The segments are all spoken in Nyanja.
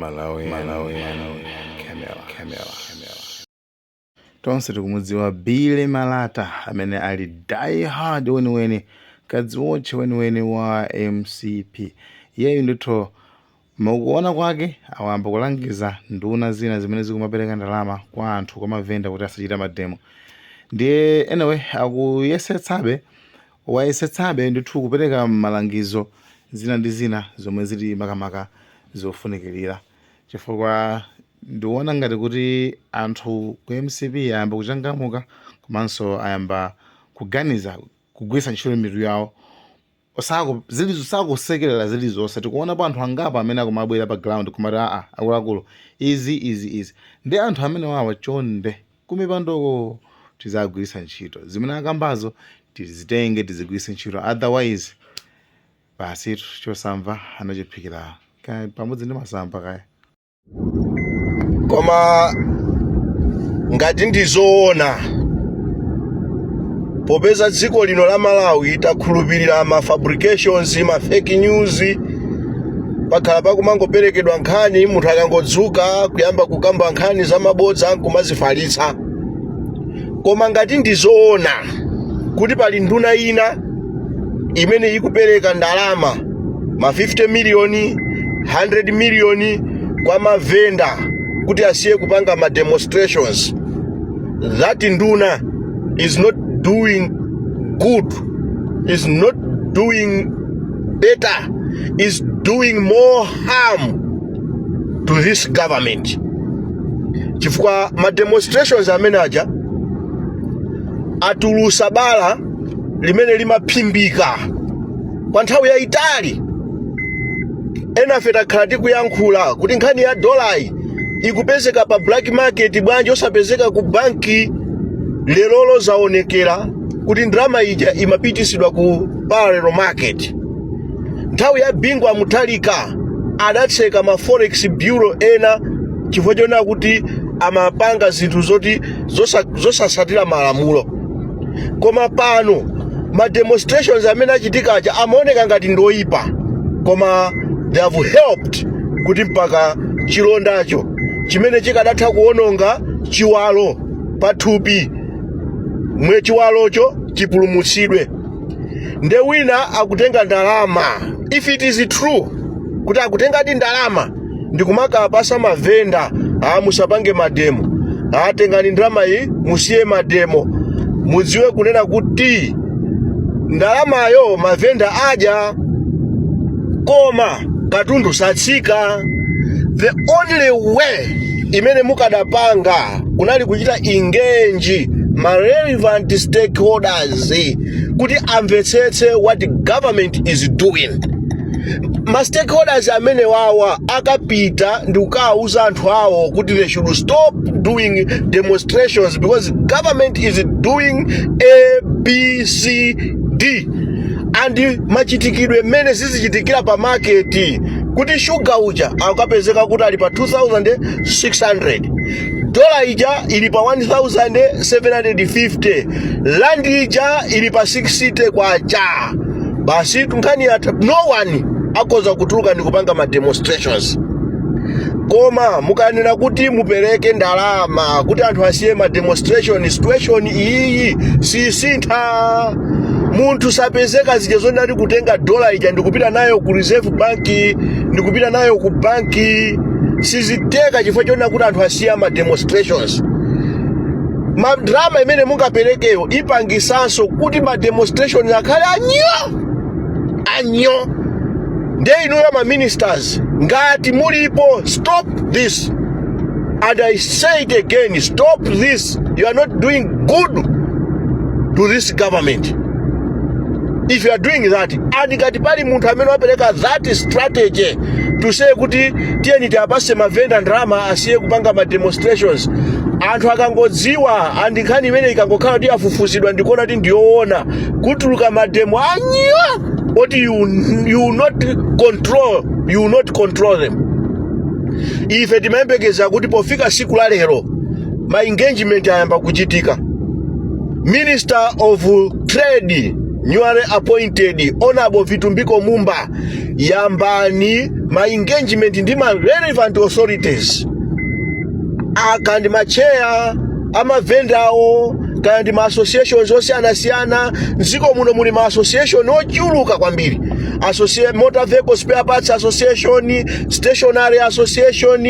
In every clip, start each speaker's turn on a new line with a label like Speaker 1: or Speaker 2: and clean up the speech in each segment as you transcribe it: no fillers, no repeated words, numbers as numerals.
Speaker 1: Malawi, Malawi, Camera, Camera, Camera. Tonse tikumudziwa Billy Malata amene ali die hard weniweni, kadziwotche weniweni wa MCP. Iyeyu ndithu mukuona kwake awamba kulangiza nduna zina zimene zikumapereka ndalama kwa anthu, kwa mavenda, kuti asachite mademo. Ndiye anyway, akuyesetsabe, wayesetsabe ndithu kupereka malangizo zina ndi zina zomwe zili makamaka zofunikirira, chifukwa ndikuona ngati kuti anthu ku MCP ayamba kuchangamuka komanso ayamba kuganiza, kugwiritsa ntchito mitu yawo, zilizo sakusekerera zilizonse. Tikuonapo anthu angapo amene akumabwera pa ground kumati, "Aa, akuluakulu, izi, izi, izi." Ndi anthu amene wawa, chonde, kumipandoko tizagwiritsa ntchito zimene akambazo, tizitenge, tizigwiritse ntchito. Otherwise basi, chosamva anachiphikira kaya pamodzi ndi masamba kaya.
Speaker 2: Koma ngati ndizoona, popeza dziko lino la Malawi takhulupirira ma fabrications, ma fake news, pakhala pakumangoperekedwa nkhani, munthu akangodzuka kuyamba kukamba nkhani zamabodza nkumazifalitsa. Koma ngati ndizoona kuti pali nduna ina imene ikupereka ndalama ma 50 miliyoni, 100 miliyoni kwa mavenda kuti asiye kupanga ma demonstrations, that nduna is not doing good, is not doing better, is doing more harm to this government, chifukwa ma demonstrations amene aja atulusa bala limene limaphimbika kwa nthawi yayitali. Enafe takhala tikuyankhula kuti nkhani ya dolayi ikupezeka pa black market, bwanji osapezeka ku banki? Lerolo zaonekera kuti ndalama ija imapitisidwa ku parallel market. Nthawi ya Bingu Mutharika adatseka ma forex bureau ena chifukwa chonena kuti amapanga zinthu zoti zosasatira malamulo. Koma pano ma demonstrations amene achitika aja amaoneka ngati ndoyipa, koma they have helped kuti mpaka chilondacho chimene chikadatha kuwononga chiwalo pathupi mwe chiwalocho chipulumutsidwe. Nde wina akutenga ndalama, if it is true kuti akutengadi ndalama ndikumakapasa mavenda, "A, musapange mademo, atengani ndalama iyi musiye mademo," mudziwe kunena kuti ndalamayo mavenda adya, koma katundu satsika. The only way imene mukadapanga kunali kuchita engage ma relevant stakeholders kuti amvetsetse what government is doing. Ma stakeholders amene wawa akapita ndi kukawuza anthu awo kuti they should stop doing demonstrations because government is doing A, B, C, D, and machitikidwe mmene zizichitikira pa market, kuti shuga uja akapezeka kuti ali pa 2600, dola ija ili pa 1750, rand ija ili pa 60 kwacha, basi, nkhani yatha. No one akhoza kutuluka ndi kupanga ma demonstrations. Koma mukanena kuti mupereke ndalama kuti anthu asiye ma demonstration, situation iyi sisintha. Munthu sapezeka zija zonati kutenga dola ija ndikupita nayo ku Reserve Bank, ndikupita nayo ku banki, siziteka, chifukwa chonena kuti anthu asiya ma demonstrations. Ndalama imene mungaperekeyo ipangisanso kuti ma demonstration akhale anyo anyo. Ndiye inuyo ma ministers, ngati mulipo, stop this, and I say it again, stop this. You are not doing good to this government if you are doing that. And ngati pali munthu amene wapereka that strategy to say kuti tiyeni tiapase mavenda ndalama asiye kupanga ma demonstrations, anthu akangodziwa and nkhani imene ikangokhala kuti afufuzidwa ndikuona kuti ndiyoona, kutuluka mademo anyo oti you will not control them. Ife timayembekeza kuti pofika siku la lero ma engagement ayamba kuchitika. Minister of Trade, newly appointed, Honorable Vitumbiko Mumba, Yambani ma engagement ndi ma relevant authorities, aka ndi macheya amavendawo, kaya ndi ma associations osiyanasiyana. Mdziko muno muli ma association ochuluka kwambiri. Motor Vehicle Spare Parts Association, Stationary Association,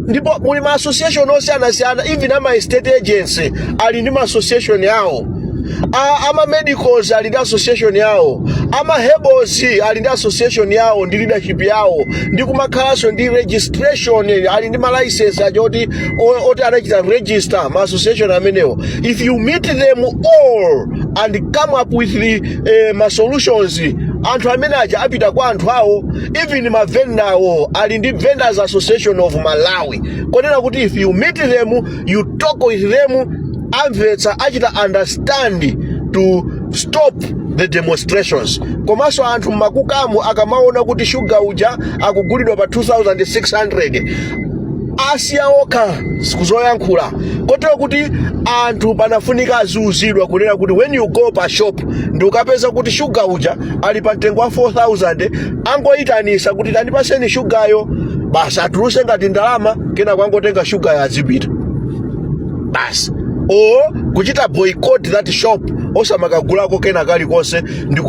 Speaker 2: ndipo muli ma association osiyanasiyana. Even ama estate agency ali ndi ma association yawo, ama medicals ali ndi association yawo, ama herbals ali ndi association yawo ndi leadership yawo, ndi kumakhalanso ndi registration, ali ndi ma license aja oti anachita register ma association amenewo. If you meet them all and come up with the ma solutions, anthu amene aja apita kwa anthu awo. Even mavendawo ali ndi Vendors Association of Malawi, konena kuti if you meet them, you talk with them, amvetsa, achita understand to stop the demonstrations. Komanso anthu mmakukamu akamaona kuti shuga uja akugulidwa pa 2600, asiya okha kuzoyankhula. Kotero kuti anthu panafunika aziuzidwa kunena kuti when you go pa shop ndi ukapeza kuti shuga uja ali pa mtengo wa 4000, angoyitanisa kuti, "Tandipaseni shugayo," basi, atuluse ngati ndalama, kenako angotenga shugayo azipita basi, or kuchita boycott that shop, osamakagulako kena kalikonse, ndi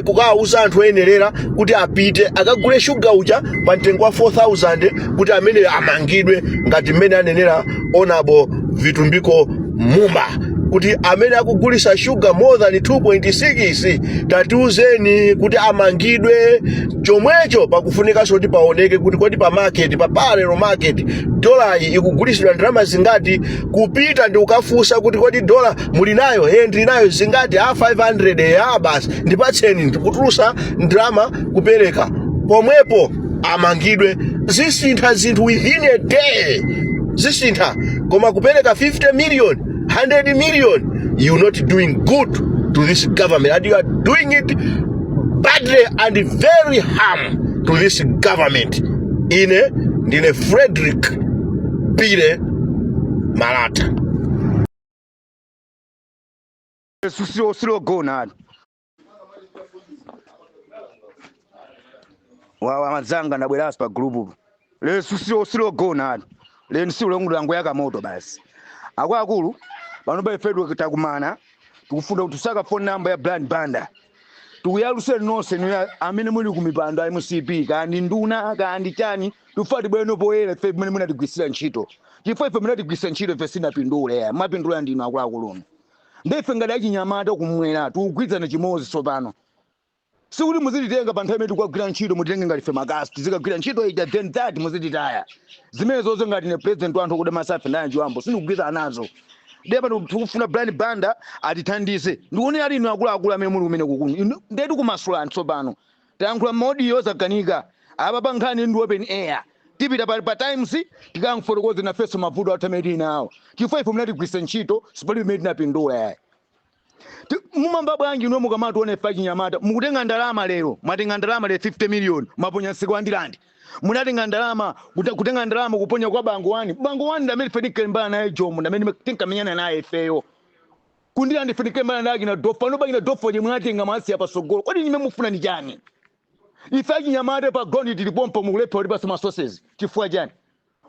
Speaker 2: kukawuza anthu oyenerera kuti apite akagule shuga uja pa mtengo wa 4000, kuti amene amangidwe, ngati mmene anenera Honorable Vitumbiko Mumba kuti amene akugulisa shuga more than 2.6, tatiuzeni kuti amangidwe. Chomwecho pakufunikanso kuti paoneke kuti kodi pa market, pa parallel market, dolayi ikugulisidwa ndalama zingati? Kupita ndi kukafunsa kuti, "Kodi dola muli nayo?" "He, ndili nayo." "Zingati?" "A 500." "Ya, basi, ndipatseni." Ndikutulusa ndalama kupereka pomwepo, amangidwe. Zisintha zinthu within a day, zisintha. Koma kupereka 50 million, 100 million, you not doing good to this government and you are doing it badly and very harm to this government. Ine ndine Frederick Pire Malata.
Speaker 3: Silogona ati wawa madzanga, ndabweranso pa group lero. Silogona ati lero siulongo yaka moto basi. Akuluakulu, pano pa ifedu takumana, tikufuna kuti tusaka phone number ya Brian Banda. Tikuyaluseni nonse inu amene muli ku mipando ya MCP, kandi nduna kandi chani, tufati bweno poyera ife mmene munatigwisira ntchito, chifukwa ife munatigwisira ntchito, ife sinapindule, mapindula ndinu akuluakulu. Ndife ngati achinyamata kumwera tikugwirizana chimodzi tsopano. Sikuti muzititenga pa nthawi imene tikugwira ntchito, mutitenge ngati ife makasi, tizikagwira ntchito ija, then that muzititaya. Zimene zonse ngati ne president wanthu kuda masafe ndaya chiwambo, sindikugwirizana nazo. Ndiye pano tikufuna Brian Banda atithandize. Ndikuonera ali inu akuluakulu amene muli kumene kukunu, ndiye tikumasulani tsopano. Tayankhula ma audio, zakanika. Apa pa nkhani ndi open air, tipita pa Times, tikangofotokoze nafenso mavuto athu amene tili nawo, chifukwa ife munatigwisa ntchito, sipali imene tinapindula yayi. Mumamba bwanji inu mukamationa ife achinyamata? Mukutenga ndalama lero, mwatenga ndalama lero 50 million, mwaponya msika wa Ndilandi. Munatenga ndalama, kutenga ndalama kuponya kwa bango wani. Bango wani ndamene ife tinkalimbana naye Jomo, ndamene tinkamenyana naye ifeyo kundilandi, ife tinkalimbana naye kina Dofa. Pano pakina Dofa je mwatenga mwasiya pasogolo. Kodi nyime mufuna ni chani? Ife achinyamata pa ground tilipompo, mukulepha kuti ma sources. Chifukwa chani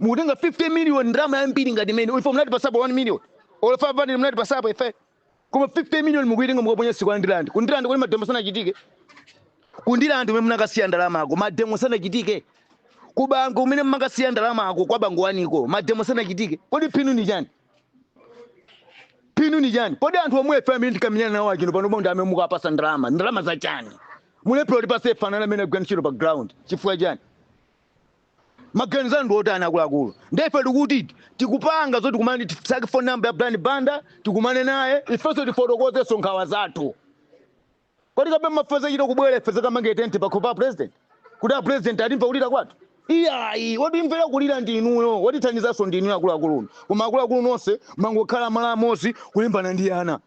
Speaker 3: mukutenga 50 million, ndalama yambiri ngati imene ife munati pasapo 1 million or 500 munati pasapo ife, koma 50 million mukuitenga mukaponya siku andilandi kundilandi? Kodi mademo sanachitike kundilandi umene munakasiya ndalama ako? Mademo sanachitike kubango umene mumakasiya ndalama ako kwa bango waniko? Mademo sanachitike? Kodi phinu ni chani? Phinu ni chani? Kodi anthu omwe ife amene tikamenyana nawo achino pano bonda amene mukapasa ndalama, ndalama za chani? Mulephera kuti pase fanana amene agwira ntchito pa ground, chifukwa chani? Maganizo anu ndi otani, akuluakulu? Ndefe tikuti tikupanga zoti tikumane, tisake phone number ya Brian Banda, tikumane naye ifenso, tifotokozenso nkhawa zathu. Kodi kabe mafeza chito kubwera ife zakamange tenti pakhopa pa president, kuti a president atimva kulira kwathu? Iyayi, wotimvera kulira ndi inuyo, wotithandizanso ndi inuyo akuluakulu. Koma akuluakulu nonse mangokhala malo amodzi kulimbana ndi ana.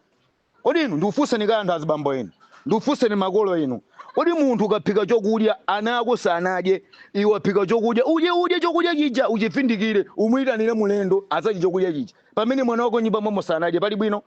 Speaker 3: Kodi inu, ndikufunseni ka anthu azibambo inu, ndikufunseni makolo inu, kodi munthu ukaphika chokudya ana ako sanadye, iwe waphika chokudya, udye udye chokudya chija, uchifindikire, umuyitanire mulendo azadye chokudya chija, pamene mwana wako nyumba momwe sanadye, pali bwino?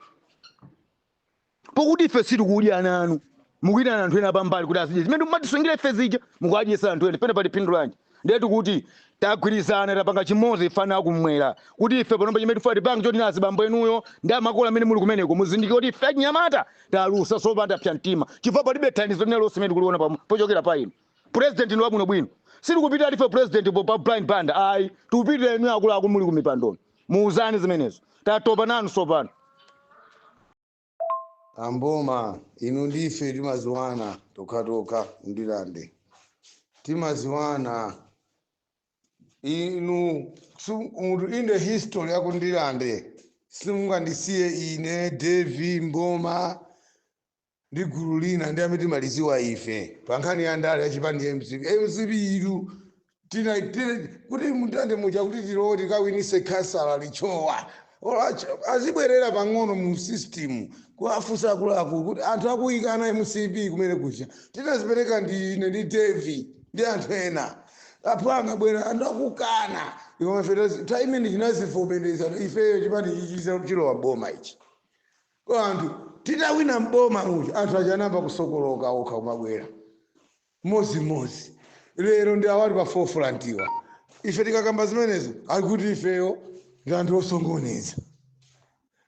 Speaker 3: Pokuti ife sitikudya ana anu. Mukuyitana anthu ena pambali kuti azidye zimene mumatisungira ife zija, mukuadyesa anthu ena. Pene pali phindu lanji? Ndiye tikuti tagwirizana, tapanga chimodzi ifana akumwera kuti ife panopa chimene tifuna tipange choti azibambo enuyo ndi amakolo amene muli kumeneko muzindikire kuti ife achinyamata talusa sopanda tapsa mtima, chifukwa palibe thandizo lina lonse limene tikuliona pochokera pa inu. President ndi wabwinobwino, sitikupitira ife president pa Brian Banda ayi, tikupitira inu akuluakulu muli kumipandoni. Muuzani zimenezo, tatopa nanu sopano.
Speaker 4: Amboma, inu ndife timaziwana tokhatokha, Ndilande timaziwana inu. Munthu in the history yakuNdilande simungandisiye ine Devi Mboma ndi gulu lina ndi amene timaliziwa ife pa nkhani ya ndale yachipani MCP. MCP ilu tina kuti mutande muja kuti tilowe tikawinise khasala lichowa. Azibwerera pang'ono mu system kuafusa akuluakulu kuti anthu akuyikana MCP kumene kuja tinazipereka ndi ine ndi Devi ndi anthu ena aphanga bwera anthu akukana. Ikoma ife nthawi imene tinazivomereza ifeyo chipani ichi chilowa boma ichi. Ko anthu titawina mboma muja, anthu aja anayamba kusokoloka okha kumabwera mozimozi. Lero ndi awali pa forefrontiwa. Ife tikakamba zimenezo akuti ifeyo ndi anthu osongoneza,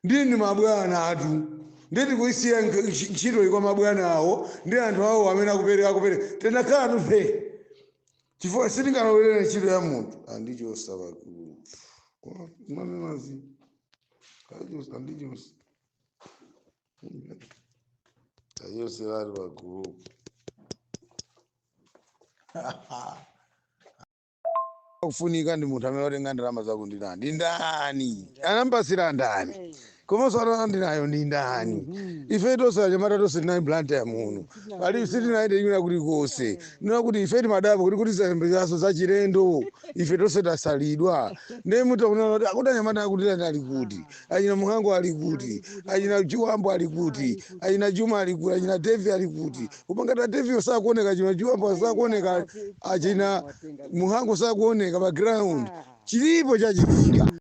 Speaker 4: ndini mabwana atu. Nditi kuisiya ntchito ikwa mabwana awo ndi anthu awo amene akupereka akupereka tenakhala tufe, chifukwa sitingalowerere ntchito ya munthu. Andichosa pakulu mwananazi, andichosa, achoseratu pa group. Kufunika ndi munthu amene watenga ndalama zakundina ndi ndani, anampasira ndani, komanso atalandirayo ndi ndani? Ife tonse anyamata tonse tinali Blantyre muno, pali sitinaende ina kuti konse. Nina kuti ife timadabwa kuti zayembezaso zachilendo, ife tonse tasalidwa. Ndiye mutakunena kuti akuti anyamata akuti ali kuti, achina Muhango ali kuti, achina Chiwambo ali kuti, achina Juma ali kuti, achina Devi ali kuti? Kupangata Devi sakuoneka, achina Chiwambo sakuoneka, achina Muhango sakuoneka pa ground. Chilipo chachitika.